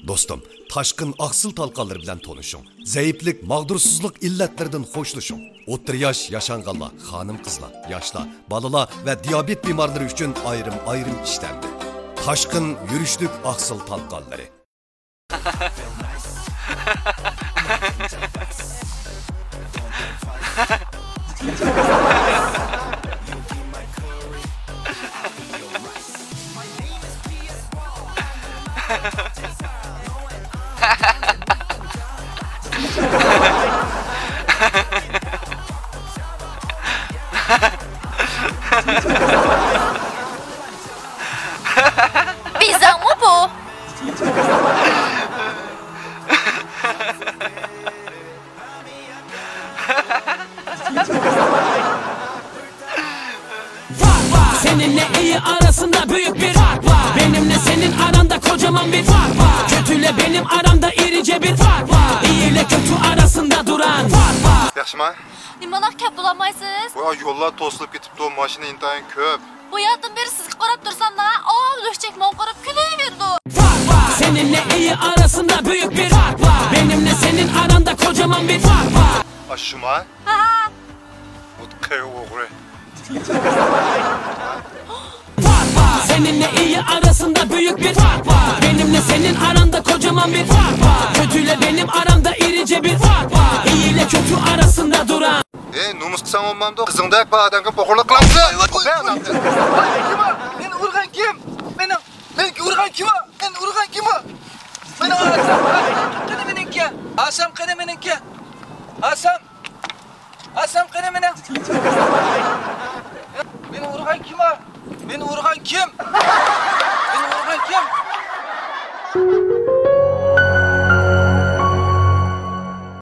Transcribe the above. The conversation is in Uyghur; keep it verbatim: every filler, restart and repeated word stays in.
دوستۇم، تاشقىن ئاقسىل تالقانلىرى بىلەن تونۇشۇڭ. زەئىپلىك، ماغدۇرسىزلىق ئىللەتلىرىدىن خوشلىشىڭ. ئوتتۇرا ياش ياشانغانلار، خانىم-قىزلار، ياشلار، بالىلار ۋە دىيابېت بىمارلىرى ئۈچۈن ئايرىم-ئايرىم ئىشلەندى. تاشقىن يۈرۈشلۈك ئاقسىل تالقانلىرى. بىزەڭمۇ بۇ؟ Var var. Seninle iyi arasında büyük bir fark var. Benimle senin aranda kocaman bir fark var. Kötüyle benim aramda irice bir fark var. İyi ile kötü arasında duran fark var. ياخشىما؟ نېمانداق كەپ بولالمايسىز؟ ۋاي، يوللار توسۇلۇپ كېتىپتۇ، ماشىنا ئىنتايىن كۆپ. بۇ ياقتىن بېرى سىزگە قاراپ تۇرساملا، ئاۋۇ لۈكچەك ماڭا قاراپ كۈلۈۋېرىدۇ. Var var. Seninle iyi arasında büyük bir fark var. Benimle senin aranda kocaman bir fark var. ئاشۇما؟ ھە. بۇ قېرى ئوغرى. Var var. Seninle iyi arasında büyük bir fark var. Benimle senin aranda kocaman bir fark var. Kötüyle benim aramda irice bir fark var. İyi ile kötü arasında duran. ئەي، نومۇس قىلساڭ بولمامدۇ؟ قىزىڭدەك بىر ئادەمگە پوقۇرلۇق قىلامسەن؟